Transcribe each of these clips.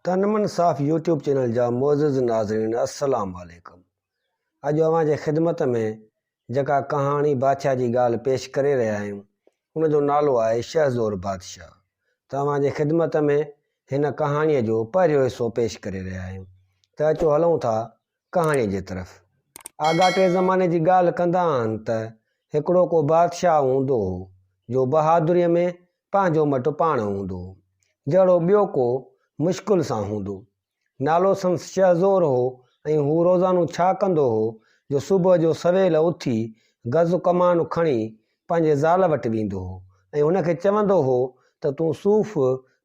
تن من صاف يوٽيوب چينل جا معزز ناظرين السلام عليڪم اڄ اوهان جي خدمت ۾ جيڪا ڪهاڻي بادشاهه جي ڳالهه پيش ڪري رهيا آهيون ان جو نالو آهي شهزور بادشاهه ته اوهان جي خدمت ۾ هن ڪهاڻيء جو پهريون حصو پيش ڪري رهيا آهيون ته اچو هلون ٿا ڪهاڻيء جي طرف. آڳاٽي زماني جي ڳالهه ڪندا آهن ته هڪڙو ڪو بادشاهه هوندو هو، جو بهادريء ۾ پنهنجو مٽ پاڻ هوندو هو، جهڙو ٻيو ڪو مشڪل سان هوندو. نالو سندس شهزور هو ۽ هو روزانو ڇا ڪندو هو جو صبح جو سويل اٿي گز ڪمان کڻي پنهنجي زال وٽ ويندو هو ۽ هن کي چوندو هو ته تون صوف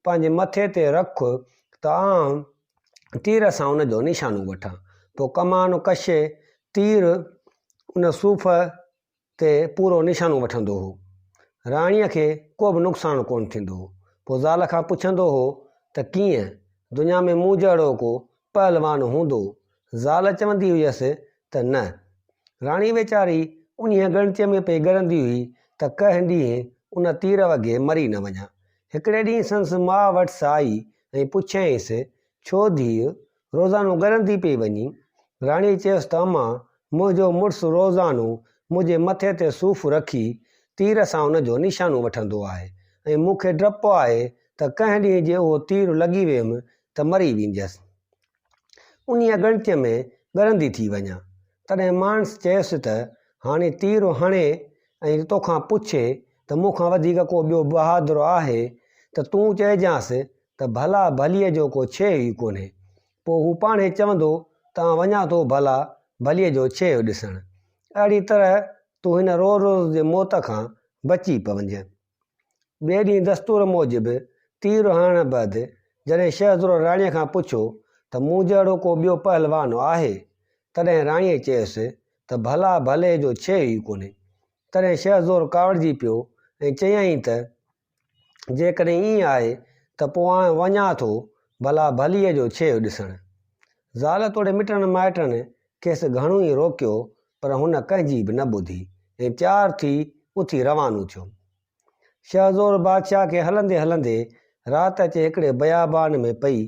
پنهنجي مٿي تي رک ته آئون تير سان ان جو نشانو وٺان. پوء ڪمان ڪشي تير ان صوف تي پورو نشانو وٺندو هو. راڻيء کي ڪو به نقصان ڪونه ٿيندو هو. پوء زال کان پڇندو هو ته ڪيئن، دنيا ۾ مون جهڙو ڪو پهلوان هوندو؟ زال چوندي هيس ته نه. راڻي ويچاري انهيء ڳڻتيء ۾ پئي ڳرندي هئي ته ڪنهن ڏينهن ان تير وگهي مري نه وڃان. هڪڙي ڏينهن سندس ماء وٽس آئي ۽ پڇيائينس، ڇو ڌيء، روزانو ڳرندي پئي وڃين؟ راڻيء چيس ته امان، منهنجو مڙس روزانو منهنجي مٿي تي صوف رکي تير سان ان جو نشانو وٺندو آهي ۽ مون کي ڊپ آهي ته ڪنهن ڏينهن جي اهو تير لڳي ويم ته مري وينديس. انهيء ڳڻتيء ۾ ڳرندي ٿي وڃان. تڏهن ماڻس چيس ته هاڻي تير هڻي ۽ توکان پڇي ته مون کان وڌيڪ ڪو ٻيو بهادر آهي ته تون چئجانس ته ڀلا ڀليء جو ڪو ڇيهه ئي ڪونهي. پوء هو پاڻهي چوندو ته آئون وڃان ٿو ڀلا ڀليء جو ڇيهه ڏسڻ. اهڙي طرح تون هن روز روز جي موت کان بچي پوندين. ٻئي ڏينهن دستور موجب تير هڻڻ بعد جڏهن شهزرو راڻيء کان پڇيو ته مون جهڙو ڪو ٻيو پهلوان آهي؟ تڏهن راڻيء چيس ته ڀلا ڀلي جو ڇيهه ئي ڪونهي. تڏهن شهزور ڪاوڙجي پيو ۽ چيائين ته جيڪڏهن ائين آهي ته پوء آء وڃان ٿو ڀلا ڀليء جو ڇيهه ڏسڻ. زال توڙي مٽن مائٽن کيس گهڻو ئي روڪيو پر هن ڪنهن جي به نه ٻڌي ۽ تيار ٿي اٿي روانو ٿيو. شهزور بادشاهه کي هلندي هلندي رات اچي هڪڙي بيابان ۾ پئي،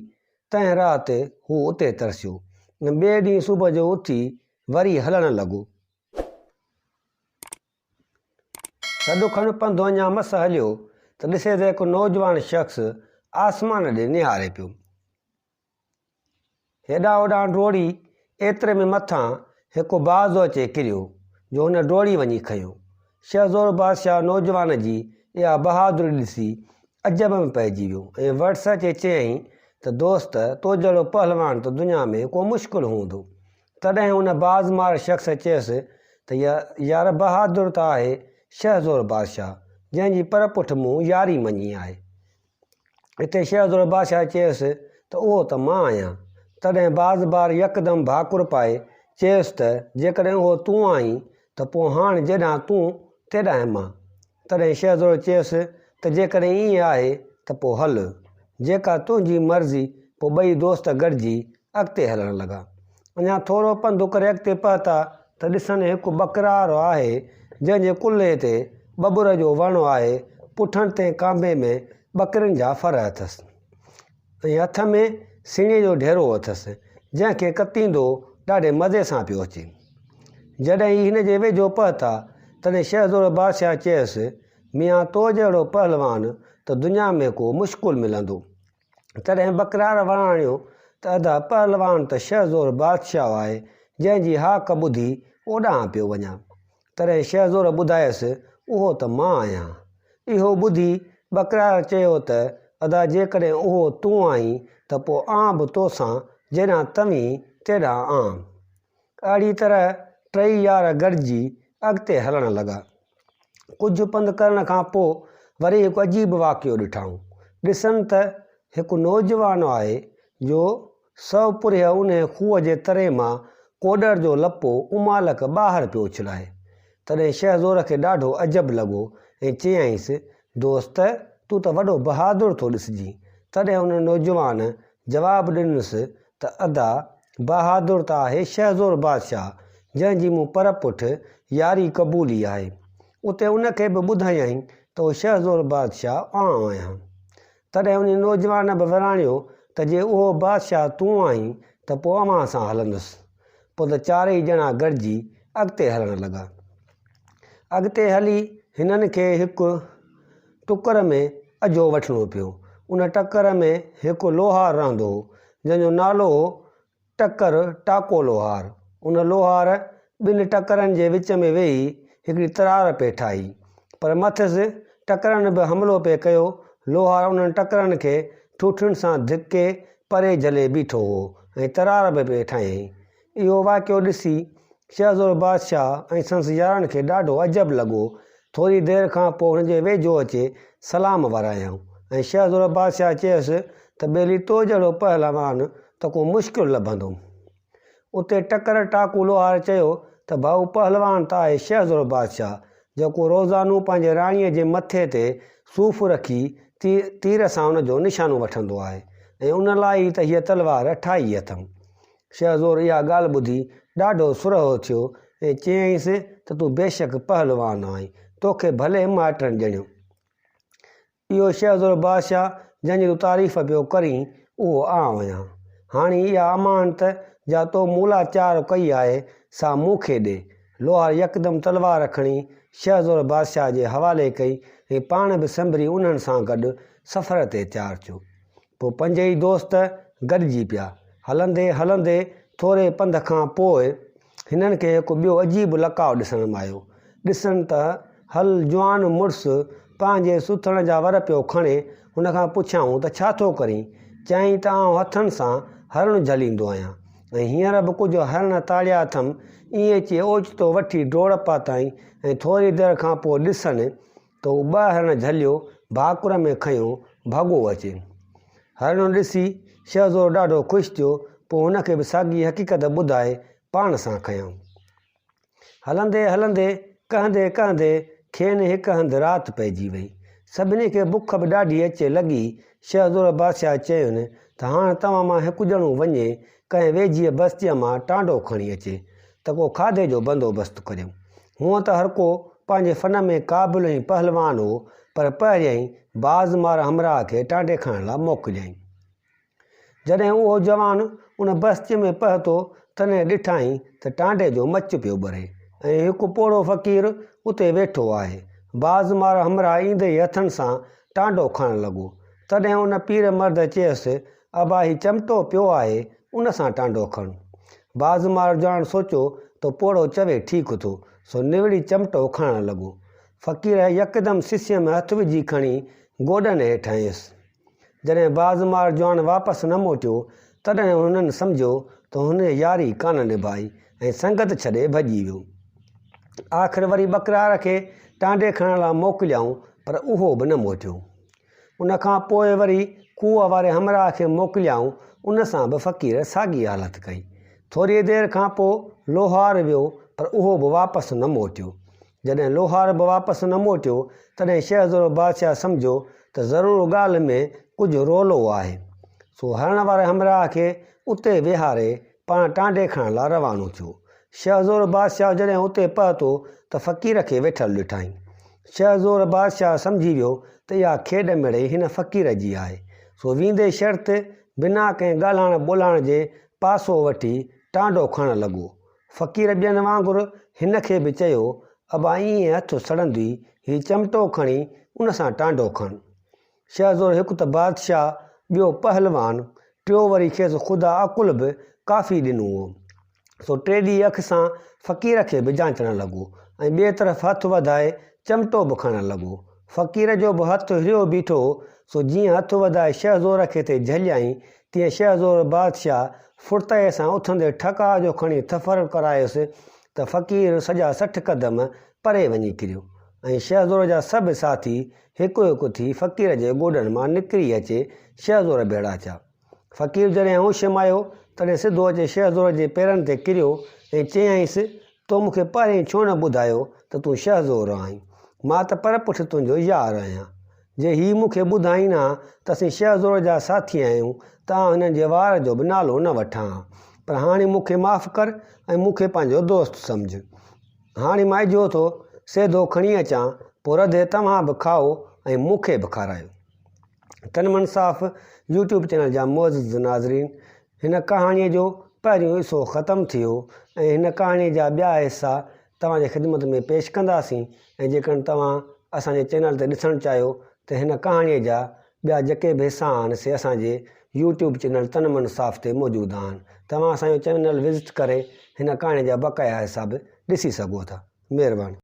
تنهن رات هو اتي ترسيو ۽ ٻئي ڏينهن صبح جو اٿي وري هلڻ لڳو. سڏ کن پنڌ اڃا مس هليو ته ڏسي ته هڪ نوجوان شخص آسمان ڏي نهاري پيو. هيڏانهن هوڏانهن ڊوڙي ايتري ۾ مٿان هڪ باز اچي ڪريو جو هن ڊوڙي وڃي کنيو. شهزور بادشاهه نوجوان جي اها بهادري ڏسي عجب ۾ پئجي ويو ۽ وٽس اچي چيائين ته دوست تو جهڙو پهلوان ته دنيا ۾ ڪو مشڪل هوندو. تڏهن ان باز مار شخص چيس ته يار بهادر ته آهي شهزور بادشاهه جنهن جي پر پٺ مون ياري مڃي آهي. اتي شهزور بادشاهه چيس ته اهو ته مان آهيان. تڏهن باز بار يڪدم ڀاڪر پائي چيس ته جيڪڏهن اهو تون آهين ته پوء هاڻ جيڏانهن تون تيڏانهن مان. تڏهن شهزور چيس ته جيڪڏهن ائين آهي ته پوء هل، جيڪا تنهنجي مرضي. پوء ٻئي دوست گڏجي اڳتي هلڻ لڳا. اڃا ٿورو پنڌ ڪري اڳتي پهتا ته ڏسن هڪ ٻڪرار آهي، جنهن جي ڪلهي تي ٻٻر جو وڻ آهي، پٺن تي ڪانڀي ۾ ٻڪرين جا ڦر اٿس ۽ هٿ ۾ سيڻي جو ڍيرو اٿس، جنهن کي ڪتيندو ڏاڍي مزي سان پيو اچي. جڏهن هي هن جي ويجهو پهتا، تڏهن شهزور بادشاهه چيس، ميان تو جهڙو پهلوان ته دنيا ۾ ڪو مشڪل ملندو. تڏهن ٻڪرار وراڻيو ته ادا پهلوان ته شهزور بادشاهه آهي، جنهن جي هاڪ ٻڌي اوڏانهن پيو وڃان. تڏهن شهزور ٻڌايس، اهو ته مان آهيان. اهو ٻڌي ٻڪرار چيو ته ادا جيڪڏهن اهو تون آهين ته پوء آن به توسان جيڏانهن توهين تيڏانهن آن. اهڙي طرح ٽئي يار گڏجي اڳتي هلڻ لڳا. ڪجهه پنڌ ڪرڻ کان پوء وري هڪ عجيب واقعو ڏٺائون. ڏسن ته هڪ نوجوان آهي جو سو پرهه انهي کوهه جي تري مان ڪوڏر جو لپو امالڪ ٻاهر پيو اڇلائي. تڏهن شهزور کي ڏاڍو عجب لڳو ۽ چيائينس، دوست، تون ته وڏو بهادر ٿو ڏسجين. تڏهن ان نوجوان جواب ڏنس ته ادا، بهادر ته آهي شهزور بادشاهه، جنهن جي مون پر پٺ ياري قبولي آهي. اتي ان کي به ٻڌايائين ته اهو شهزور بادشاهه آئون آهيان. تڏهن انهي نوجوان به وراڻيو ته جي اهو بادشاهه تون آهين ته پوء اوهان سان هلندس. پوء ته چارئي ڄڻا گڏجي اڳتي هلڻ لڳا. اڳتي هلي هنن کي هڪ ٽڪر ۾ اجهو وٺڻو پيو. ان ٽڪر ۾ هڪ لوهار رهندو هو، جنهن جو نالو هو ٽڪر ٽاڪو لوهار. ان لوهار ٻن ٽڪرن جي وچ ۾ ويهي هڪڙي ترار پئي ٺاهي. پر مٿس ٽڪرن به حملو پئي ڪيو. لوهار انهن ٽڪرن کي ٺوٺين سان ڌڪي پري جهلي بيٺو هو ۽ ترار به پئي ٺاهيائين. اهو واقعو ڏسي شهزور بادشاهه ۽ سندس يارن کي ڏاڍو عجب لڳو. ٿوري دير کان پوء هن جي ويجهو اچي سلام ورايائون ۽ شهزور بادشاهه چيس ته ٻيلي تو جهڙو پهلوان ته ڪو مشڪل لڀندو. اتي ٽڪر ٽاڪو لوهار چيو ته ڀائو پهلوان ته آهي شهزور بادشاهه جيڪو روزانو پنهنجي راڻيء جي مٿي تي صوف رکي تير سان ان جو نشانو وٺندو آهي ۽ ان لاء ئي ته هيء تلوار ٺاهي اٿم. شهزور اها ڳالهه ٻڌي ڏاڍو سرهو ٿيو ۽ چيائينس ته تون بيشڪ پهلوان آهين، توکي ڀلي مائٽن ڄڻيو. اهو شهزور بادشاهه جنهن جي تون تعريف پيو ڪرين، اهو آئون آهيان. هاڻي اها امانت جا تو مون لاء تيار ڪئي آهي، سا مون کي ڏي. لوهار يڪدم تلوار کڻي شهزور بادشاهه جي حوالي ڪئي ۽ پاڻ به سنڀري انهن سان گڏ سفر تي تيار ٿيو. پوء پنجئي دوست گڏجي پيا. هلندي هلندي ٿوري پنڌ کان پوء هنن کي هڪ ٻيو عجيب لقاء ڏسڻ ۾ آيو. ڏسن ته هل جوان مڙس پنهنجي سٿڻ جا ور پيو کڻي. هن کان پڇيائون ته ڇا ٿو ڪرين؟ چيائين ته آئون هٿن سان هرڻ جهليندو آهيان ۽ هينئر به ڪجهه هرڻ تاڙيا اٿم. ائين چئي اوچتو وٺي ڊوڙ پاتائين ۽ ٿوري دير کان پوء ڏسن ته هو ٻه هرڻ جهليو ڀاڪر ۾ کنيو ڀڳو اچي. هرڻ ڏسي شهزور ڏاڍو خوش ٿيو، پوء هن کي به ساڳي حقيقت ٻڌائي پاڻ سان کنيائون. هلندي هلندي، ڪهندي ڪهندي کين هڪ هنڌ رات پئجي وئي. سڀني کي بک به ڏاڍي اچي لڳي. شهزور بادشاهه چين ته هاڻ توهان مان هڪ ڄڻو وڃي ڪنهن ويجهيء بستيء مان ٽانڊو کڻي اچي ته ڪو کاڌي جو بندوبست ڪريون. هونء ته هرڪو پنهنجي فن ۾ قابل ۽ پهلوان هو، پر پهريائين باز مار همراهه کي ٽانڊي کڻڻ لاء موڪليائين. جڏهن اهو جوان ان بستيء ۾ پهتو، تڏهن ڏٺائين ته ٽانڊي جو مچ پيو ٻري ۽ هڪ پوڙهو فقير اتي ويٺو آهي. باز مار همراهه ايندي ئي هٿن سان ٽانڊو کڻڻ لڳو. تڏهن ان پير مرد چيس، ابا هي چمٽو پيو آهي، ان سان ٽانڊو کڻ. باز مارجان سوچيو ته پوڙهو چوي ٺيڪ ٿو، سو نوڙي چمٽو کڻڻ لڳو. فقير يڪدم سسيء ۾ هٿ وجهي کڻي گوڏن هيٺ هنيس. جڏهن باز مارجان واپس نه موٽيو، تڏهن هنن سمجهيو ته هن ياري ڪانه نڀائي ۽ سنگت ڇڏي ڀڄي ويو. آخر وري ٻڪرار کي ٽانڊي کڻڻ لاء موڪليائون، پر اهو به نه موٽيو. ان کان پوء وري کوهه واري همراهه کي موڪليائون، ان سان به فقير ساڳي حالت ڪئي. ٿوريء دير کان پوء لوهار ويو، پر اهو به واپس نه موٽيو. جڏهن لوهار به واپس نه موٽيو، تڏهن شهزورو بادشاهه سمجهيو ته ضرور ڳالهه ۾ ڪجهه رولو آهي. سو هرڻ واري همراهه کي اتي ويهاري پاڻ ٽانڊي کڻڻ لاء روانو ٿيو. شهزور بادشاهه جڏهن اتي پهتو ته فقير کي ويٺل ڏٺائين. شهزور بادشاهه سمجهي ويو ته اها کيڏ مڙئي هن فقير جي آهي. سو ويندي شرط بنا ڪنهن ڳالهائڻ ٻولهائڻ جي پاسو وٺي ٽانڊو کڻڻ لڳو. فقير ٻين وانگر هن کي به چيو، ابا ائين هٿ سڙندي هي چمٽو کڻي ان سان ٽانڊو کڻ. شهزور هڪ ته بادشاهه، ٻيو پهلوان، ٽيو وري کيس خدا عقل به ڪافي ڏنو هو. سو ٽيڏي اک سان فقير کي به جانچڻ لڳو ۽ ٻئي طرف هٿ وڌائي چمٽو به کڻڻ لڳو. فقير جو به هٿ هريو بيٺو هو، سو جيئن هٿ وڌائي شهزور کي ٿي جهليائين، تيئن شهزور بادشاهه ڦڙتيء سان اٿندي ٺڪاء جو کڻي ٿڦر ڪرايس ته فقير سڄا 60 قدم پري وڃي ڪريو ۽ شهزور جا سڀ ساٿي هڪ هڪ ٿي فقير جي گوڏن مان نڪري اچي شهزور ڀيڙا ٿيا. فقير جڏهن هوش ۾ آيو، تڏهن سڌو اچي شهزور جي پيرن تي ڪريو ۽ چيائينس، تو مون کي پهرين ڇو نه ٻڌايو ته تون شهزور آهين؟ مان ته پر پٺ تنهنجو يار آهيان. جي هي مون کي ٻڌائين ها ته اسين شهزور جا ساٿي آهيون ته آئون هنن جي وار جو به نالو نه وٺان ها. پر هاڻي مون کي معاف ڪر ۽ مون کي پنهنجو دوست سمجهه. هاڻي مان اجهو ٿو سيڌو کڻي اچان، پوء رڌي توهان به کائو ۽ مون کي به کارايو. تن من صاف يوٽيوب چينل جا معزز ناظرين هن ڪهاڻيء جو پهريون حصو ختم ٿيو ۽ هن ڪهاڻيء جا ٻيا حصا توهان جي خدمت ۾ پيش ڪنداسين ۽ جيڪڏهن توهان اسان جي چينل تي ڏسڻ چاهيو ته هن ڪهاڻيء جا ٻيا جيڪي به حصا آهن سي اسان جي يوٽيوب چينل تن من صاف تي موجود آهن توهان اسان جو چينل وزٽ ڪري هن ڪهاڻيء جا بقايا حصا به ڏسي سگهو ٿا مهرباني.